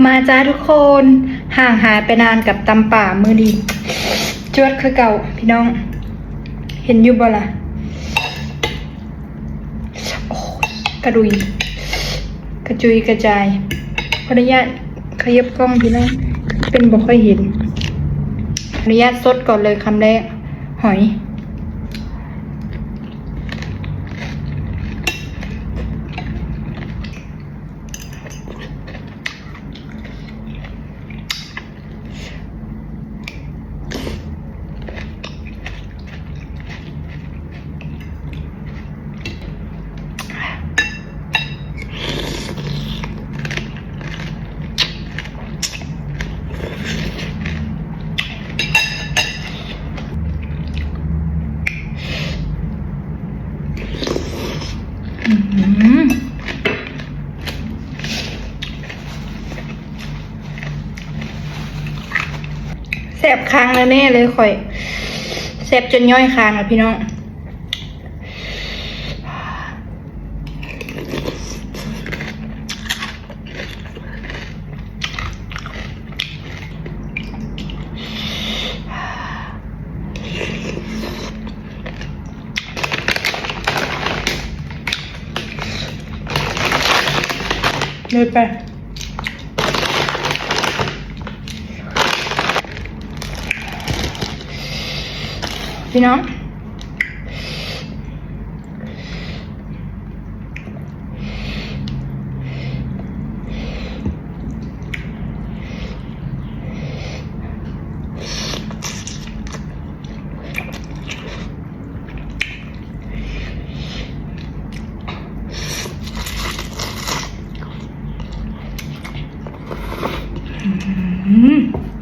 ມາຈ້າທຸກຄົນ ຫ່າງຫາຍໄປນານກັບຕຳປ່າ ມື້ນີ້ຈວດຄືເກົ່າພີ່ນ້ອງ ເຫັນຢູ່ບໍ່ລະ? ໂອ້ຍ ກະດຸຍ ກະຈຸຍກະຈາຍ. ຂໍອະນຸຍາດຂະຫຍິບກ້ອງພີ່ນ້ອງ ເປັນບໍ່ຄ່ອຍເຫັນ. ຂໍອະນຸຍາດສົດກ່ອນເລີຍ ຄຳແລກ ຫອຍ. ແຊບຄາງແນ່ໆເລີຍຂ້ອຍ ແຊບຈົນຍ້ອຍຄາງລະພີ່ນ້ອງ. ເລີດໄປ ພີ່ນ້ອງ. ອືມ